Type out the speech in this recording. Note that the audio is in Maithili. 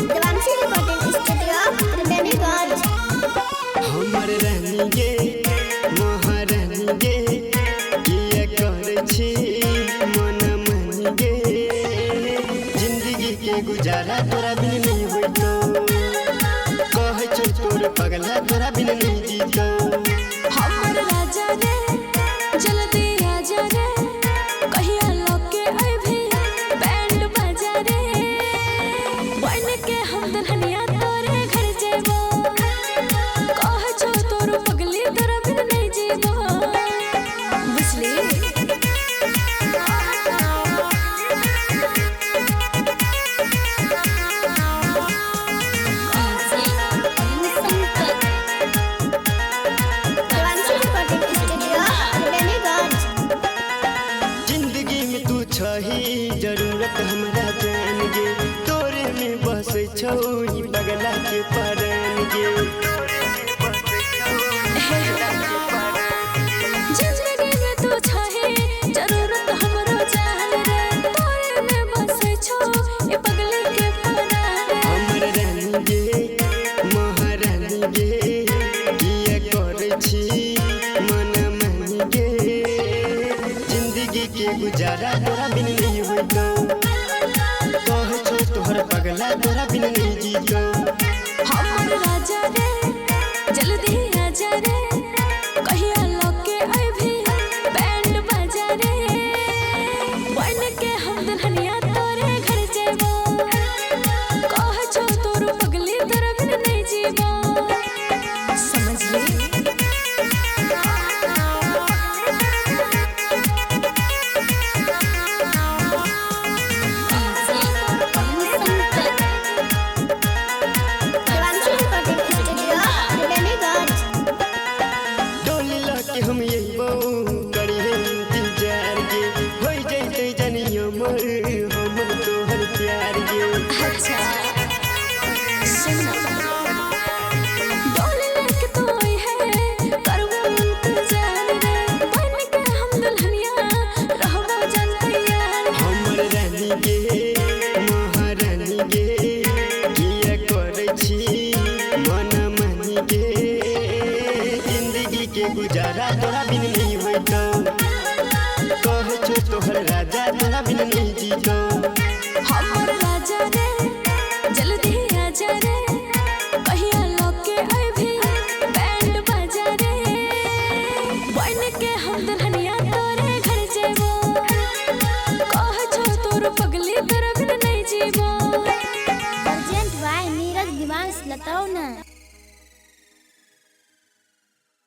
Devanshi recording studio, Triveniganj. हमर रानी गे, महारानी गे, किया करै छी मन मानी गे। जिंदगी के गुजारा तोरा बिन नहीं होइतो, कहै छौ तोर पगला तोरा बिन नहीं जीतो। हमर राजा रे जल्दी आजा रे, कहिया लके अइबी बैंड बाजा रे। बन के हम दुल्हनिया तोरे घर जेबो, कह छौ तोर पगली तोरा बिन नहीं जीबो। बुझली? Devanshi recording studio, Triveniganj. जिंदगी में तू छही जरूरत हमरा जान गे, तोरे में बसै छौ ई पगला के परान गे। जिंदगी में तू छहे जरूरत हमरो जान रे, तोरे में बसै छौ ए पगली के परान रे। हमर रानी गे, महारानी गे, किया करै छी मन मानी गे। जिंदगी के गुजारा तोरा बिन नहीं होइतो, कहै छौ तोहर पगला तोरा बिन नहीं जीतो। हमर राजा रे जल्दी आजा रे, कहिया लके अइबी बैंड बाजा रे। बन के हम दुल्हनिया तोरे घर जेबो, कह छौ तोर पगली तोरा बिन नहीं जीबो। समझली? Devanshi recording studio, Triveniganj. डोली लके हम अइबौ करिहे इंतजार गे, होइ जइतै जानियो मोर हमर तोहर प्यार गे। अच्छा सुन, डोल लेके तो आई है करबो इंतजार रे, बन के हम दुल्हनिया रहबो जान तैयार। हमर रानी गे, महारानी गे, किया करै छी मन मानी गे। जिंदगी के गुजारा तोरा बिन नहीं होइतो, कहै छौ तोहर राजा तोरा बिन नहीं जीतो। हमर राजा रे जल्दी आजा रे, कहिया लके अइबी बैंड बाजा रे। बन के हम दुल्हनिया तोरे घर जेबो, कह छौ तोर पगली तोरा बिन नहीं जीबो। Present by Neeraj Diwansh Lataona.